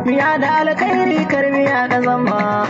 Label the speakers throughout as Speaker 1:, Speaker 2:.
Speaker 1: Miya da alkhairi karmiya da zamba.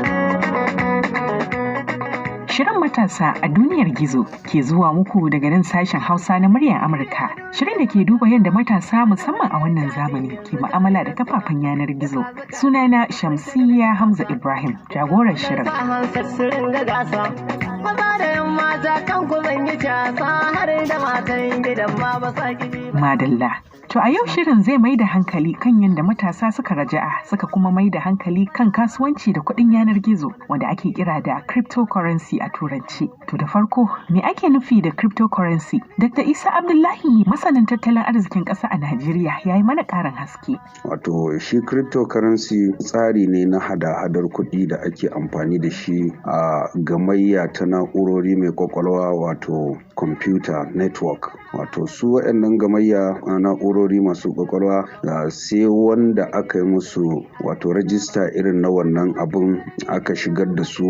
Speaker 2: Shirin matasa a duniyar gizo ke zuwa muku daga nan sashen Hausa na muryar Amurka. Shirin da ke duba yadda matasa musamman a wannan zamani ke mu'amala da kafafen yanar gizo. Sunana Shamsiyya Hamza Ibrahim, jagorar shirin.
Speaker 1: Sassarin ga gasa. Maza da yan mata kan ku zan yi casa har da matan gidan ma ba sa ki ba.
Speaker 2: Madalla. To a yau shirin zai mai da hankali kan yadda matasa suka raja'a suka kuma mai da hankali kan kasuwanci da kuɗin yanar gizo wanda ake kira da cryptocurrency a turanci. To da farko, me ake nufi da cryptocurrency? Dr. Isa Abdullahi masanin tattalin arzikin ƙasa a Najeriya ya yi mana ƙarin haske.
Speaker 3: Wato shi cryptocurrency tsari ne na hada-hadar kuɗi da ake amfani da shi a gamayya ta na'urori mai kwakwalwa, wato computer network. Wato su waɗannan gamayya na'urori masu kwakwalwa, sai wanda aka yi musu wato rajista irin na wannan abun aka shigar da su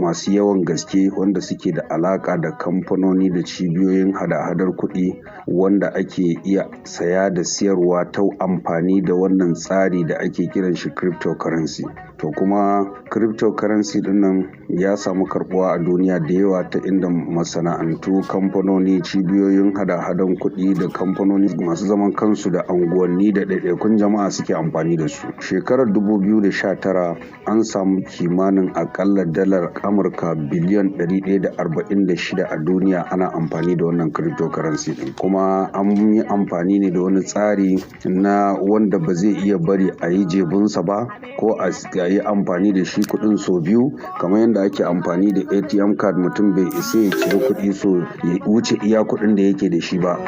Speaker 3: masu yawan gaske wanda suke da alaka da kamfanoni da cibiyoyin hada-hadar kuɗi wanda ake iya saya da siyarwa ta amfani da wannan tsari da ake kiran shi cryptocurrency. To kuma cryptocurrency dinnan ya samu karbuwa a duniya da yawa, ta inda masana'antu, kamfanoni, cibiyoyin hada-hadan kuɗi da kamfanoni masu zaman kansu da anguwanni da ɗaiɗaikun jama'a suke amfani da su. Shekarar 2019 an samu kimanin akalla dalar Amurka biliyan 146 a duniya ana amfani da wannan cryptocurrency din. Kuma an yi amfani ne da wani tsari na wanda ba zai iya bari a yi jebunsa ba ko a yi amfani da shi kuɗin sau biyu, kamar yadda ake amfani da ATM card, mutum bai isa ya ciri kuɗi so ya wuce iya kuɗin da yake da shi ba.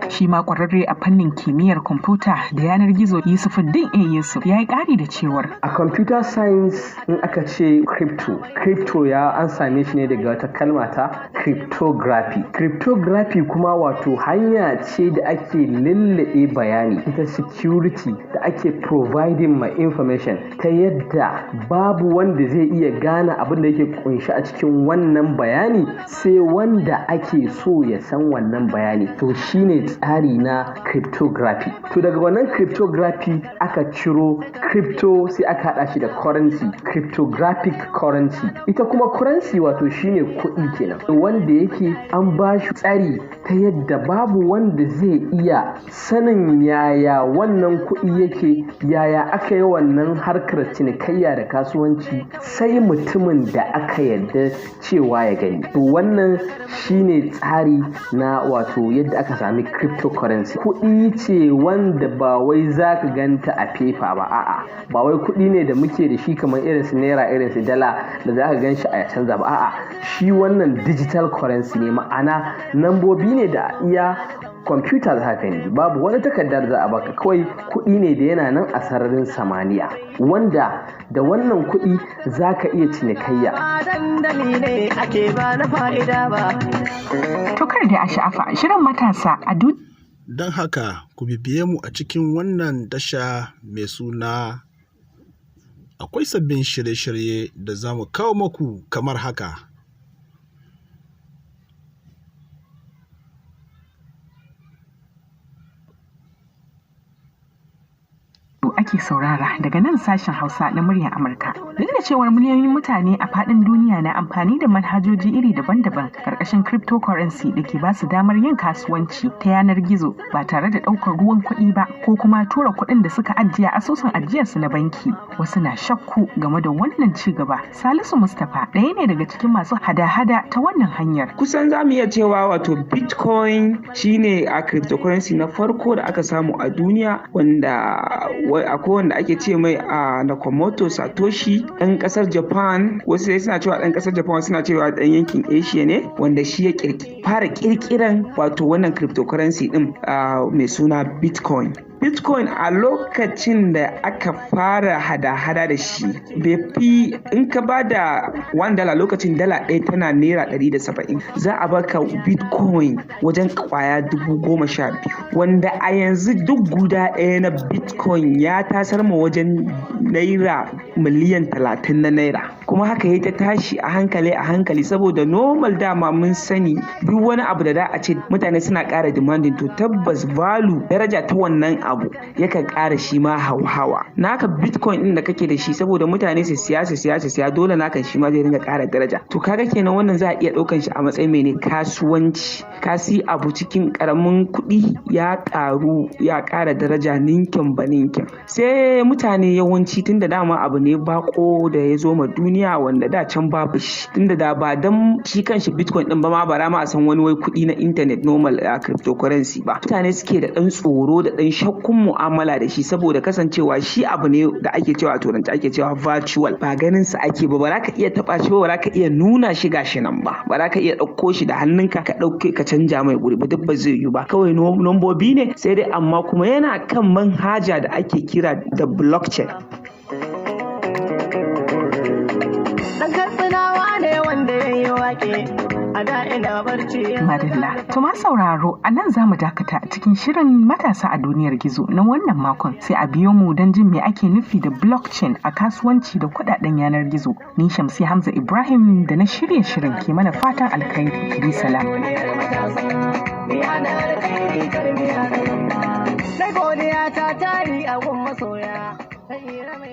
Speaker 2: Shi ma ƙwararre a fannin kimiyyar kwamfuta da yanar gizo Yusufuddin A. Yusuf ya yi ƙari da cewar.
Speaker 4: A computer science, in aka ce crypto, crypto ya an same shi ne daga wata kalma ta cryptography. Cryptography kuma wato hanya ce da ake lullube bayani, ita security da ake providing ma information ta yadda babu wanda zai iya gane abin da yake kunshi a cikin wannan bayani sai wanda ake so ya san wannan bayani. To shine tsari na cryptography. To daga wannan cryptography aka ciro crypto, sai aka hada shi da currency, cryptographic currency. Ita kuma currency wato shine kuɗi kenan wanda yake an ba shi tsari ta yadda babu wanda zai iya sanin yaya wannan kuɗi yake, yaya aka yi wannan harkar cinikayya da kasuwanci, sai mutumin da aka yarda cewa ya gani. To wannan shine tsari na wato yadda aka sami cryptocurrency. Kuɗi ce wanda ba wai za ka ganta a fefa ba, a'a, ba wai kuɗi ne da muke da shi kamar irin su naira, irin su dala da za ka gan shi a canza ba, a'a, shi wannan digital currency ne, ma'ana nambobi ne da iya kwamfuta za ka gani, babu wani takarda da za a baka, kawai kuɗi ne da yana nan a sararin samaniya wanda da wannan kuɗi za ka iya cinikayya.
Speaker 1: Ba dandali ne ake ba na fa'ida ba.
Speaker 2: To kar da a sha'afa, shirin matasa a duk
Speaker 5: Don haka ku bibiye mu a cikin wannan tasha mai suna. Akwai sabbin shirye-shirye da za mu kawo maku kamar haka.
Speaker 2: Ake saurara daga nan sashen Hausa na muryar Amurka. Duk da cewar miliyoyin mutane a faɗin duniya na amfani da manhajoji iri daban-daban ƙarƙashin cryptocurrency da ke basu damar yin kasuwanci ta yanar gizo ba tare da ɗaukar ruwan kuɗi ba ko kuma tura kuɗin da suka ajiye a asusun ajiyarsu na banki. Wasu na shakku game da wannan ci gaba. Salisu Mustapha ɗaya ne daga cikin masu hada-hada ta wannan hanyar.
Speaker 6: Kusan za mu iya cewa wato Bitcoin shine a cryptocurrency na farko da aka samu a duniya, wanda akwai wanda ake ce mai a Nakamoto Satoshi, ɗan ƙasar Japan. Wasu sai suna cewa ɗan ƙasar Japan, wasu suna cewa ɗan yankin Asia ne, wanda shi ya fara ƙirƙiran wato wannan cryptocurrency ɗin mai suna Bitcoin. Bitcoin a lokacin da aka fara hada-hada da shi bai fi in ka ba da $1, lokacin dala ɗaya tana naira 170, za a baka Bitcoin wajen kwaya 12,000, wanda a yanzu duk guda ɗaya na Bitcoin ya tasar ma wajen naira miliyan 30 na naira. Kuma Kuma haka ya ta tashi a hankali a hankali, saboda normal dama mun sani duk wani abu da za a ce mutane suna ƙara demanding, to tabbas value, daraja ta wannan abu yakan ƙara shi ma hauhawa. Naka Bitcoin din da kake da shi, saboda mutane su siya, su siya, su siya, dole naka shi ma zai dinga ƙara daraja. To kaga kenan wannan za a iya ɗaukan shi a matsayin mene? Kasuwanci. Ka si abu cikin ƙaramin kuɗi, ya ƙaru, ya ƙara daraja ninkin ba ninkin. Sai mutane yawanci, tunda dama abu ne bako da ya zo ma duniya wanda da can babu shi, tunda da ba dan shi kanshi Bitcoin din ba ma, bara ma a san wani wai kuɗi na internet normal a cryptocurrency ba. Mutane suke da ɗan tsoro da ɗan shakkun mu'amala da shi, saboda kasancewa shi abu ne da ake cewa, a turanci ake cewa virtual, ba ganin sa ake ba, ba za ka iya taba shi ba, ba za ka iya nuna shi gashi nan ba, ba za ka iya ɗauko shi da hannunka ka ɗauke ka canja mai guri ba, duk ba zai yiwu ba. Kawai nombobi ne, sai dai amma kuma yana kan manhaja da ake kira da blockchain.
Speaker 1: Dan Katsinawa ne wanda ya yi waƙe a da ina barci.
Speaker 2: Madalla. To ma sauraro, a nan za mu dakata cikin shirin matasa a duniyar gizo na wannan makon. Sai a biyo mu don jin me ake nufi da blockchain a kasuwanci da kudaden yanar gizo. Ni Shamsi Hamza Ibrahim da na shirya shirin ke mana fatan alkhairi. Bi salam.
Speaker 1: Duniyar matasa, miya na alkhairi kar miya na zamba. Sai godiya ta tari a gun masoya, ta hira mai.